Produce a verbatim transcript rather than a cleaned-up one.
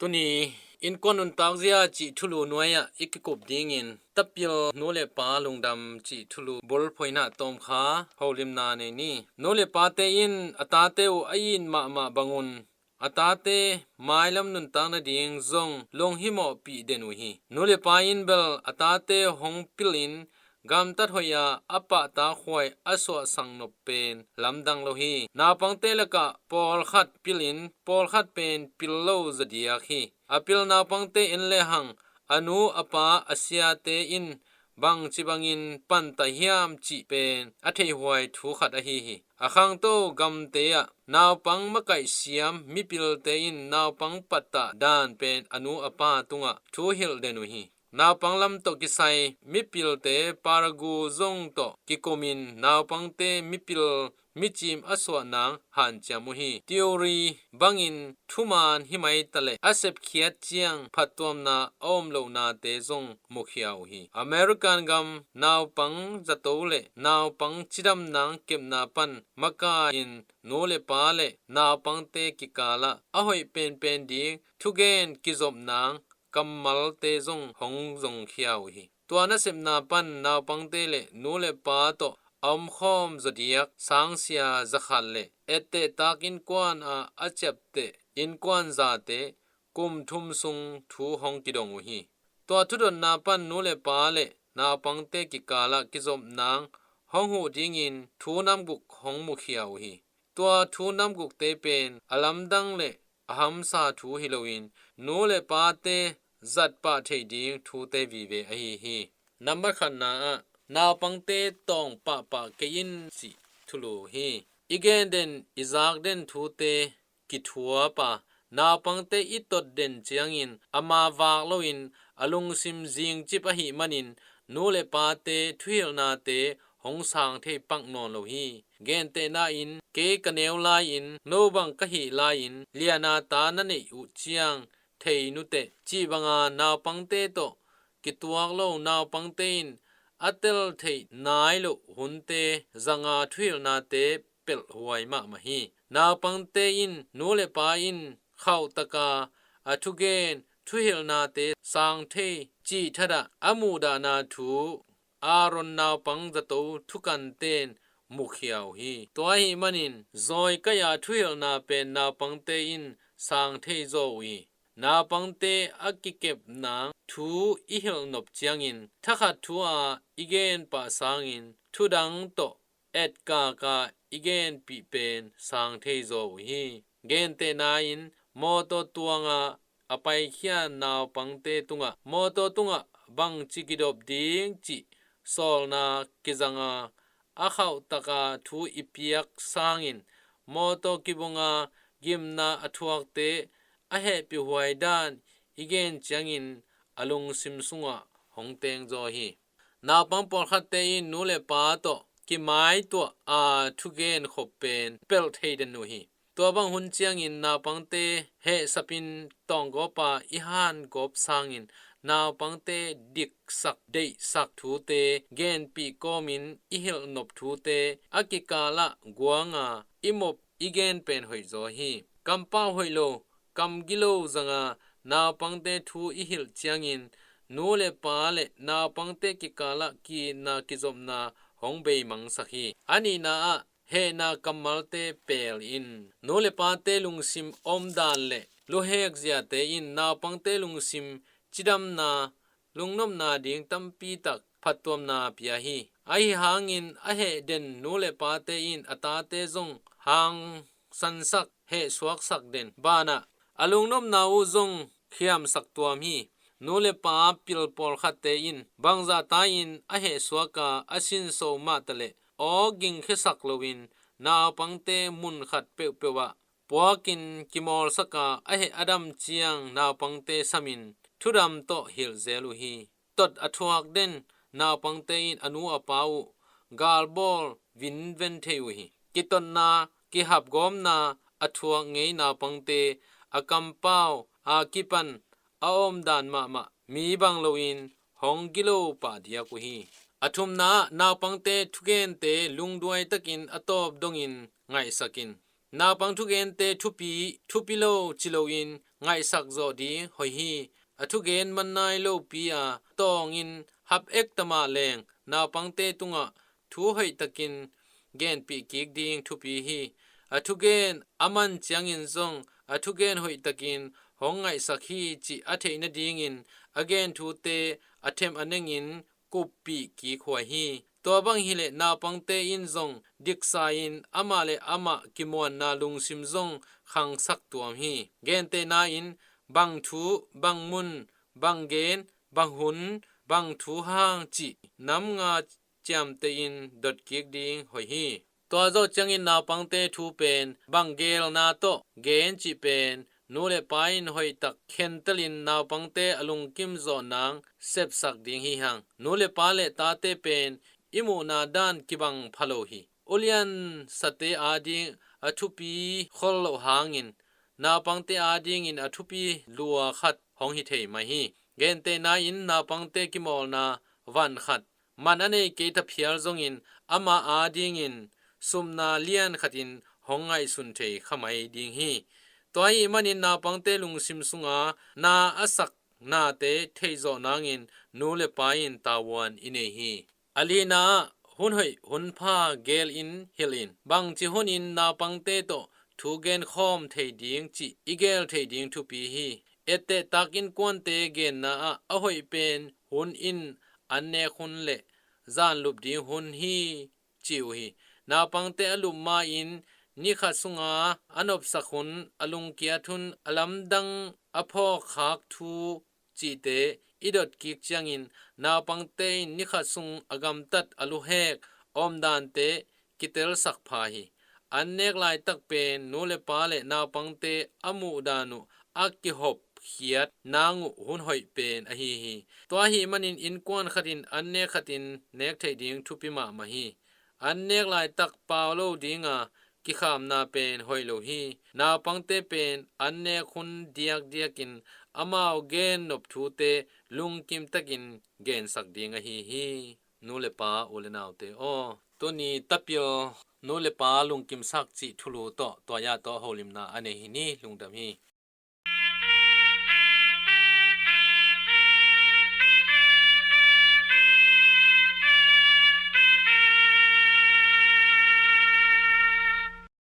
Tuni innkuan nuntakzia cih thulu nuai-ah i kikup dingin Tapil nu le pa lungdam cih thulu bulphuhna tawm kha holimna nei ni. Nu le pate in a tate uh a it mahmah bangun a tate mailam nuntak nading zong lunghimawhpih den uh hi. Nu le pa in bel a tate hong pilin gamtat hoih a a pahtakhuai a suahsak nop pen lamdang lo hi. Naupangte lakah pawlkhat pilin pawlkhat pen pil lo zadiak hi. A pil naupangte en lehang a nu a pa a siate in bangci bangin panta hiam cih pen a theihhuai thu khat ahi hi. A khangto gamte ah naupang makaihsiam mipilte in naupang pattah dan pen a nu a pa tungah thu hilh den uh hi. Naupang lam tawh kisai mipilte paragu zong tawh kikumin naupangte mipil micim a suah nang hanciam uh hi. Theory bangin thuman hi mai taleh a sepkhiat ciang phattuamna a om lohnate zong mukhia uh hi. American gam naupang zato le naupang cidam nang kepna pan makai-in nu le pa le naupangte kikalah a hoih penpen ding thugen kizop nang kammalte zong hong zongkhia uh hi. Tua nasepna pan naupangte le nu le pa tawh a omkhawm zadiak sangsia zakhat le ettehtak innkuan a a ciapteh innkuan zate kum thum sung thu hong kidong uh hi. Tua thudotna pan nu le pa le naupangte kikalah kizop nang hong huh dingin thu namguk hong mukhia uh hi. Tua thu namgukte pen a lamdang le a hamsa thu hi loin nu le pate zatpah theih ding thute vive ahi hi. Nambat khatna ah naupangte tawng pahpah kei in cih thulu hi. I gen den i zak den thute kithuap a naupangte i tot den ciangin ama vak loin a lungsim zingcip ahih manin nu le pate thuhilhnate hong sang thei pak nawn lo hi. Gentehna in kei ka neu lai-in no bang ka hih lai-in liana ta na neih uh ciang thei nuteh cih banga naupangte tawh kituak lo naupangte in a tel theih nai loh hunte zanga thuhilhnate pelhhuai mahmah hi. Naupangte in nu le pa in khauhtaka a thugen thuhilhnate sang thei cih thadah a muhdahna thu Aaron naupang zato thukanten mukhia uh hi. Tua ahih manin zawi kaih a thuhilhna pen naupangte in sang thei zaw uh hi. Naupangte a kikep nang thu i hilh nop ciangin thakhat thu a i gen pah sangin thudang tawh etkaka i genpih pen sang thei zaw uh hi. Gentehna in mawtaw tuanga a paikhia naupangte tungah mawtaw tungah bangci kidop ding cih sawlna kizanga a khauhtaka thu i piak sangin mawtaw kibunga gimna a thuakte a hehpihhuai dan i gen ciangin a lungsim sungah hong tengzaw hi. Naupang pawlkhatte in nu le pa tawh kimaituah a thugen khop pen pelh thei den uh hi. Tua bang hun ciangin naupangte hehsapin tawnggawpa i hangawp sangin naupangte diksak deihsak thute genpih kawmin i hilh nop thute a kikalah guanga i mop i gen pen hoihzaw hi. Kampau hoih lo, kam gilo zanga naupangte thu i hilh ciangin nu le pa le naupangte kikalah ki-itna kizopna hong beimangsak hi. A nihna ah hehna kammalte pel in nu le pate lungsim omdan le luhek ziate in naupangte lungsim cidamna lungnopna ding tampi tak phattuamna pia hi. Ahi hangin a heh den nu le pate in a tate zong hangsansak hehsuaksak den banah a lungnopna uh zong khiamsak tuam hi. Nu le pa pil pawlkhatte in bangzah ta-in a hehsuaka a sinso mahtaleh aw gingkhiasak loin naupangte munkhat peuhpeuh ah puakin kimawlsaka a heh a dam ciang naupangte samin thudam tawh hilhzel uh hi. Tot a thuak den naupangte in a nu a pa uh galbawl vinven thei uh hi. Kitotna kihapgawmna a thuak ngei naupangte a kampau a kipan a omdan mahmah mi bang loin hong gilo pah diak uh hi. A thumna ah naupangte thugente lungduai takin a tawp dongin ngaihsakin naupang thugente thupi thupi lo ci loin ngaihsak zawh ding hoih hi. A thugen man nai lopi a tawngin hap ekta mah leng naupangte tungah thu hoihtakin genpih kik ding thupi hi. A thugen a man ciangin zong a thugen hoihtakin hong ngaihsak hi cih a theih nadingin a gen thute a them a nengin kuppih kik huai hi. Tua bang hileh naupangte in zong diksa-in amah le amah kimuanna lungsim zong khangsak tuam hi. Gentehna in bang thu, bang mun, bang gen, bang hun, bang thu hang cih nam nga ciamteh in dot kik ding hoih hi. Tua zawh ciangin naupangte thu pen bang gelna tawh gen cih pen nu le pa in hoihtak khentelin naupangte a lungkim zawh nang sepsak ding hi hang. Nu le pa le tate pen i muhna dan kibang pha lo hi. Uliansate ading a thupi khol loh hangin naupangte adingin a thupi lua khat hong hi thei mai hi. Gentehna in naupangte kimawlna van khat man a nei kei ta phial zongin ama adingin sumna lian khatin hong ngaihsun thei kha mai ding hi. Tua ahih manin naupangte lungsim sunga na a sak nate theihzawh nangin nu le pa in tavuan i nei hi. A lina ah hun hoih hun pha gel in hilh in bangci hunin naupangte tawh thu genkhawm thei ding cih i gel thei ding thupi hi. Etteh tak innkuante genna ah a hoih pen hun in an nek hun le zanlup ding hun hi ci uh hi. Naupangte a lup ma-in ni khat sunga a nopsak hun, a lungkiat hun, a lamdang a phawkkhak thu cihte i dot kik ciangin naupangte in ni khat sung a gamtat a luhek omdante kitelsak pha hi. An nek laitak pen nu le pa le naupangte a muhdan uh a kihopkhiat nang uh hun hoih pen ahi hi. Tua ahih manin innkuan khatin an nek khatin nek theih ding thupi mahmah hi. An nek laitak pau lo dinga kikhamna pen hoih lo hi. Naupangte pen an nek hun diakdiakin amau gen nop thute lungkim takin gensak ding ahi hi. Nu le pa, u le naute aw, tuni tapil nu le pa lungkimsak cih thulu tawh tua ya tawh holimna a nei hi ni. Lungdam hi.